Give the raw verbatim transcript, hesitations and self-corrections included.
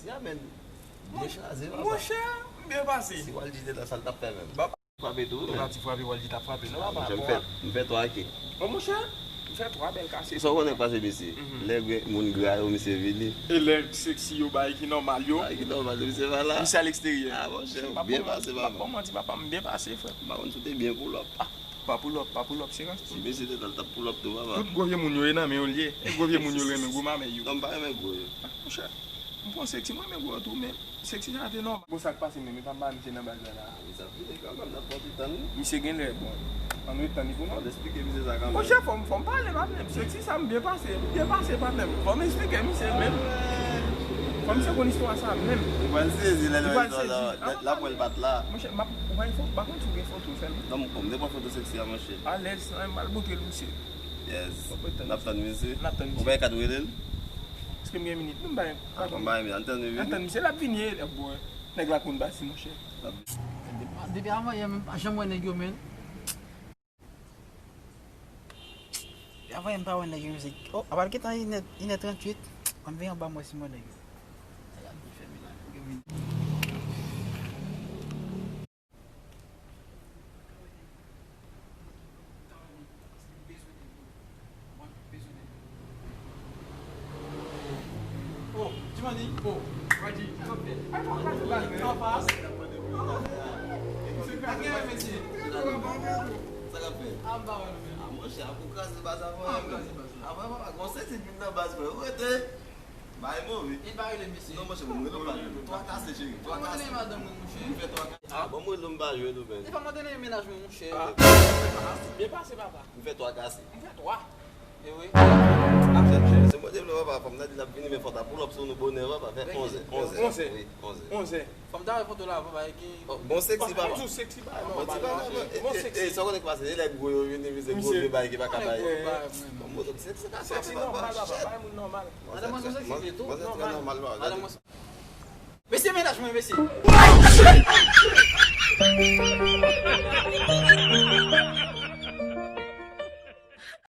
Ya, men, byen chaje, papa. Monchè, m byen pase. Si Waldy te la, sa l t ap fè menm? Frape tou, wi, men. Pati frape, Waldy t ap frape. Non, papa, m fè, m fè twa ke. Bon, monchè, m fè twa bèl kase. Sa w konnen k pase, mesye? Lè gre-, moun gra yo, misye vini. E lè seksi yo bay ki nòmal yo. Bay ki nòmal yo, misye pa la. Misye a leksteryè. Ah, monchè, byen pase, papa. Bon, manti, papa, m byen pase, frè. M pa konn si w te byen pull up. Ah, pa pull up, pa pull up, se ran. Si mesye te la, l t ap pull up tou, papa. Tout gwo vye moun yo, e nan men yo l ye. E gwo vye moun yo renmen gwo mamèy yo. Non, m pa renmen gwo yo. Ah, monchè, m pran seksi, m renmen gwo yo tou, men seksi sa te nòmal. Bon, sa k pase menm, e pa m pa misye nan baz la la. Misye ap vini kanmenm, n ap fè yon ti tann li. Misye genlè, bon. Ann ret tann li pou nou. Ann esplike misye sa kanmenm. Monchè, fò m, fò m pale, patnè m. Seksi sa m byen pase, m byen pase, patnè m. Fò m esplike misye menm. Fò misye konn istwa sa menm. Ou pral sezi lè l wè istwa sa. L ap wè l pa t la. Monchè, m ap, ou pa gen foto, m pa konn si w gen foto sèlman. Non, m, m te pran foto seksi a, monchè. Alèz, m al montre l misye. Yes. N ap tann misye. N ap tann misye. Ou pa gen kat rele l? Èske m gen minit? Non, m pa gen. Ah, bon, m pa gen minit. Ann tann misye. Ann tann misye, l ap vini, e, bwè. Nèg la konn bati, monchè. Depi avan yè, m pa janm wè nèg yo, men. Depi avan yè, m pa wè nèg yo, men se, oh, apral gentan inè, inè tranntuit. Ann veye anba, m wè si m wè nèg yo. Nèg ap vin fèmen la, nèg yo vin. Oh, Jimani, oh, Raji, sa k ap fèt? Anfas. Sa k ap fèt? Ah, monchè, ap kraze baz avè mwen. Avè mwen, gon sèt moun nan baz mwen. Ou rete? Bay move. E pa rele mesye. Non, monchè, mwen rele w pa jwe. Twa kase, cheri. Twa kase. Mwen rele madanm mwen, monchè. M fè twa kase. Ah, bon, mwen rele m pa jwe tou, men. E pa m rele mennaj mwen, monchè. Ah, byen pase, papa. M fè twa kase. M fè twa. E wi. Ah, chèf, chèf, se mwen te vle, papa. Fò m ta di l ap vini, men fò ta pull up sou nou bonè, papa. Fè onzè, onzè. Onzè. Wi, onzè. Onzè. Fò m ta wè foto la, papa, e ki... Oh, bon seksi, papa. Bon seksi, papa. Bon seksi. E, e, e, sa w konnen k pase, e lè gwo yo vini, misye gwo vye bay ki pa ka bay. Bon, bon, seksi, seksi, seksi nòmal, papa. Bay moun nòmal. Madanm mwen se seksi tou, nòmal. Madanm mwen se... Mesye, mennaj mwen, mesye.